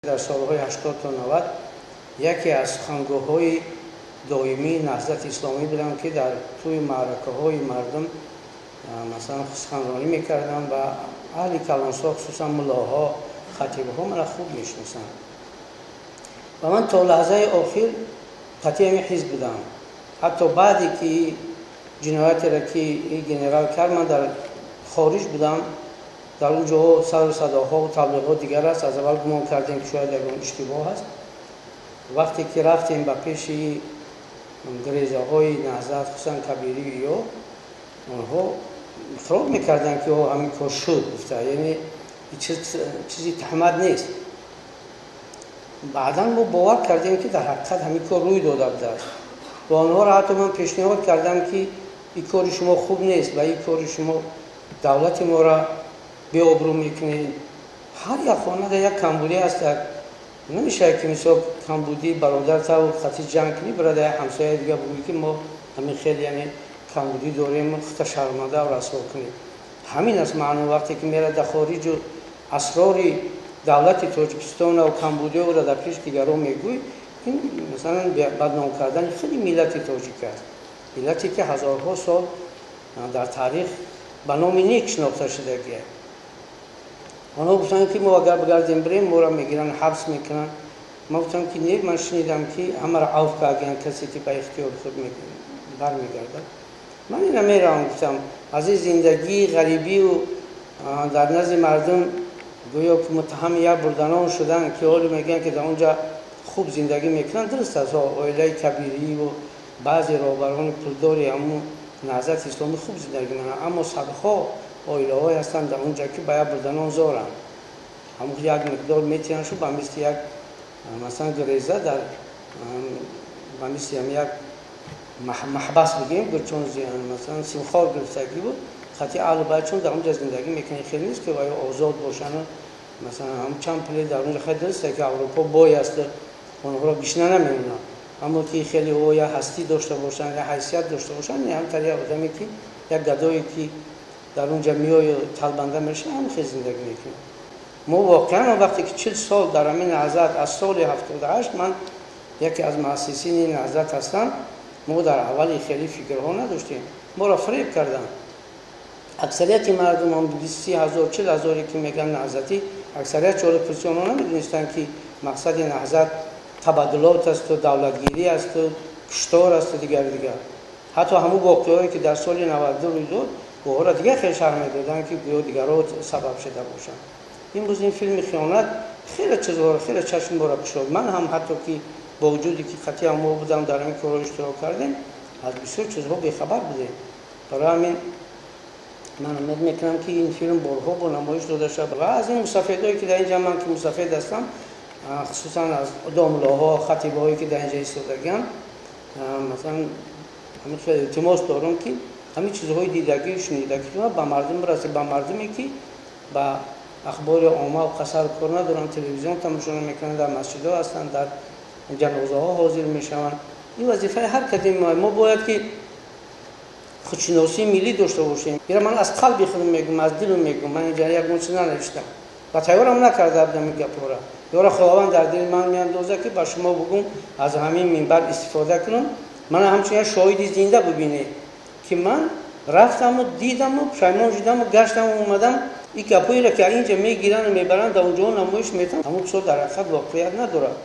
Дар солҳои 80 то 90 яке аз сухангӯҳои доимии Наҳзати Исломӣ будам, ки дар тӯи маъракаҳои мардум масалан суханронӣ мекардам ва аҳли калонсо, хусусан муллоҳо, хатибҳо маро хуб мешиносанд. Ва ман то лаҳзаи охир қатъи ҳамин ҳизб будам. Ҳатто баъде ки ҷиноятеро ки ин генерал кард, ман дар хориҷ будам. Дар он ҷоҳо сару садоҳо ва таблиғҳо дигар аст. Аз аввал гумон кардем, ки шояд ягон иштибоҳ аст. Вақте ки рафтем ба пеши грезаҳои Наҳзат, хусусан Кабирӣ, ё онҳо иқрор мекарданд, ки ҳамин кор шуд, гуфта, яъне чизи таҳмат нест. Баъдан мо бовар кардем, ки дар ҳақиқат ҳамин кор рӯй дода будааст ва онҳоро ҳатто ман пешниҳод кардам, ки ин кори шумо хуб нест ва ин кори шумо давлати моро беобрӯ мекунед. Ҳар як хонада як камбудӣ аст. Намешавад, ки мисол камбудии бародар тав хати ҷанг кунӣ, бародар як ҳамсояи дига бигӯӣ, ки мо ҳамин хел, яъне камбудӣ дорем, хута шарманда расво кунем. Ҳамин аст маъно. Вақте ки мерад дар хориҷу асрори давлати Тоҷикистон ва камбудиҳоро дар пеши дигарон мегӯй, ин масалан бадном кардани худи миллати тоҷик аст, миллате ки ҳазорҳо сол дар таърих ба номи нек шинохта шудагист. Онҳо гуфтанд, ки мо агар бигардем, бирем, моро мегиранд, ҳабс мекунанд. Ман гуфтам, ки не, ман шунидам, ки ҳамаро авф карданд, касе ки ба ихтиёри худ бармегардад. Ман ина меравам, гуфтам, аз ин зиндагии ғарибию дар назди мардум гӯё ки муттаҳами як бурданон шудан, ки ҳоло мегӯянд, ки дар он ҷо хуб зиндагӣ мекунанд. Дуруст аст, оилаи Кабириву баъзе роҳбарони пулдори ҳамун Наҳзати Исломӣ хуб зиндагӣ мекунанд, аммо садҳо оилаҳое ҳастанд дар он ҷо, ки ба як бурданон зоранд. Ҳамун як миқдор метиҳанд, шу ба мисли як масалан греза, дар ба мисли ҳам як маҳбас бигем, чун масалан симхор гирифтагӣ буд хати аҳлу байт, чун дар он ҷо зиндагӣ мекунанд. Хеле нест, ки оё озод бошанд. Масалан, ҳам чанд пуле дар он ҷо. Хеле дуруст, ки Аврупо бой аст, онҳоро гишна намемонанд, аммо ки хеле ӯ як ҳастӣ дошта бошанд, як ҳайсият дошта бошанд, ҳам тари як одаме, ки як гадое, ки дар он ҷо меою талбанда мешавад, ҳам хел зиндагӣ мекунад. Мо воқеан вақте ки 40 сол дар ҳамин Наҳзат, аз соли 78 ман яке аз муассисини Наҳзат ҳастам, мо дар аввали хеле фикрҳо надоштем, моро фиреб карданд. Аксарияти мардум, ҳам 20 ҳазор, 40 ҳазоре, ки мегӯянд наҳзатӣ, аксарият чоли пурси онҳо намедонистанд, ки мақсади Наҳзат табаддулот асту давлатгирӣ асту куштор асту дигару дигар. Ҳатто ҳамун воқеаҳое, ки дар соли 92 рӯй дод, онҳоро дигар хел шарҳ медоданд, ки гӯё дигарҳо сабаб шуда бошанд. Имрӯз ин филми хиёнат хеле чизҳоро, хеле чашм моро кушод. Ман ҳам ҳатто ки бо вуҷуде ки қатъиан мо будам, дар ҳамин корҳо иштирок кардем, аз бисёр чизҳо бехабар будем. Барои ҳамин ман умед мекунам, ки ин филм борҳо бо намоиш дода шавад ва аз ин мусафедое, ки дар инҷа, ман ки мусафед ҳастам, хусусан аз домлаҳо, хатибҳое, ки дар инҷа истодагианд, масалан ҳамин хел илтимос дорам, ки ҳамин чизҳои дидагию шунидагӣ ба мардум бирасад, ба мардуме, ки ба ахбори омма ва қасар кор надоранд, телевизион тамошо намекунанд, дар масҷидҳо ҳастанд, дар ҷанозаҳо ҳозир мешаванд. Ин вазифаи ҳар касе мо бояд, ки худшиносии миллӣ дошта бошем. Ира ман аз қалби худам мегӯм, аз дилам мегӯм. Ман инҷа ягон чиз нанавиштам ва тайёрам накарда будам ин гапҳоро. Ёра Худованд дар дили ман меандозад, ки ба шумо бугӯм, аз ҳамин минбар истифода кунам. Мана ҳамчун як шоҳиди зинда бибинед, ки ман рафтаму дидаму пушаймон шудаму гаштаму омадам. Ин гапҳоеро, ки инҷа мегиранд, мебаранд, дар онҷо намоиш метаванд, ҳамон чизҳо дар ҳақиқат воқеият надорад.